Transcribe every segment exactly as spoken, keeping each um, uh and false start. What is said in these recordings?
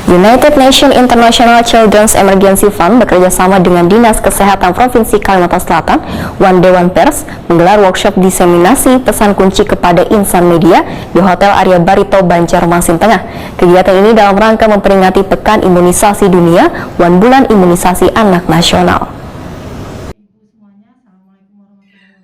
United Nations International Children's Emergency Fund bekerjasama dengan Dinas Kesehatan Provinsi Kalimantan Selatan wan Dewan Pers menggelar workshop diseminasi pesan kunci kepada insan media di Hotel Arya Barito, Banjarmasin Tengah. Kegiatan ini dalam rangka memperingati Pekan Imunisasi Dunia wan Bulan Imunisasi Anak Nasional.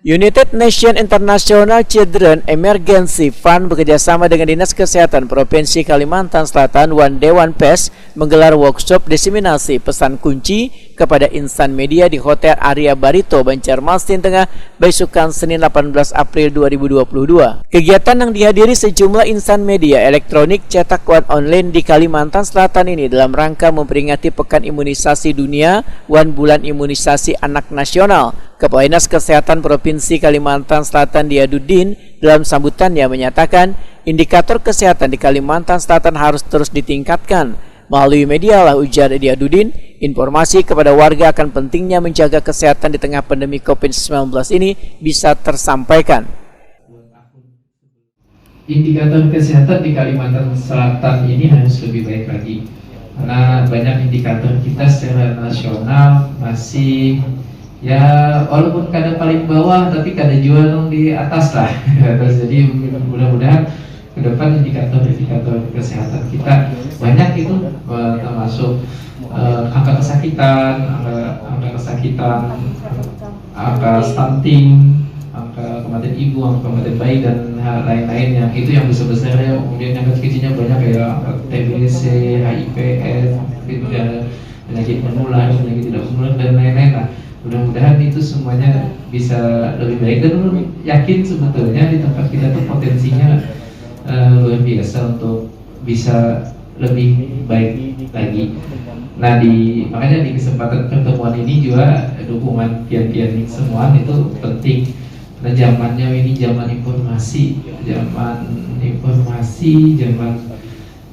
United Nations International Children Emergency Fund bekerjasama dengan Dinas Kesehatan Provinsi Kalimantan Selatan wan Dewan Pers menggelar workshop diseminasi pesan kunci kepada insan media di Hotel Arya Barito, Banjarmasin Tengah, baisukan Senin delapan belas April dua ribu dua puluh dua. Kegiatan yang dihadiri sejumlah insan media elektronik, cetak, wan online di Kalimantan Selatan ini dalam rangka memperingati Pekan Imunisasi Dunia wan Bulan Imunisasi Anak Nasional. Kepala Dinas Kesehatan Provinsi Kalimantan Selatan Diaduddin dalam sambutannya menyatakan, indikator kesehatan di Kalimantan Selatan harus terus ditingkatkan. Melalui media lah, ujar Diaduddin, informasi kepada warga akan pentingnya menjaga kesehatan di tengah pandemi covid sembilan belas ini bisa tersampaikan. Indikator kesehatan di Kalimantan Selatan ini harus lebih baik lagi, karena banyak indikator kita secara nasional masih, ya, walaupun kada paling bawah tapi kada jua nang di atas lah. Terus jadi mudah-mudahan ke depan indikator-indikator kesehatan kita banyak itu, eh, termasuk eh, angka kesakitan, angka, angka kesakitan, angka stunting, angka kematian ibu, angka kematian bayi, dan hal lain-lain yang itu yang besar-besarnya. Kemudian yang kecil-kecilnya banyak ya, angka T B C, H I V S, mungkin ada penyakit menular, penyakit tidak menular, dan lain-lain lah. Mudah-mudahan itu semuanya bisa lebih baik, dan ulun yakin sebetulnya di tempat kita tuh potensinya eh, luar biasa untuk bisa lebih baik lagi. Nah, di makanya di kesempatan pertemuan ini juga dukungan pian-pian semua itu penting. Nah, zamannya ini zaman informasi, zaman informasi, zaman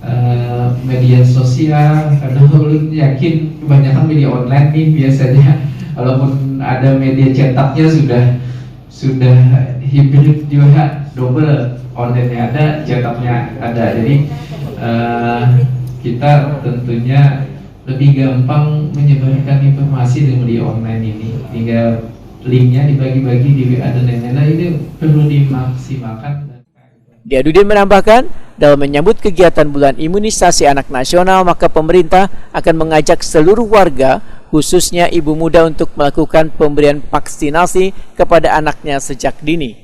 eh, media sosial. Karena ulun yakin kebanyakan media online nih biasanya, walaupun ada media cetaknya sudah sudah hibrid juga, double, online-nya ada, cetaknya ada. Jadi eh, kita tentunya lebih gampang menyebarkan informasi dari media online ini. Tinggal linknya dibagi-bagi di W A dan lain-lain. Nah, ini perlu dimaksimalkan. Diaduddin menambahkan, dalam menyambut kegiatan Bulan Imunisasi Anak Nasional, maka pemerintah akan mengajak seluruh warga, khususnya ibu muda, untuk melakukan pemberian vaksinasi kepada anaknya sejak dini.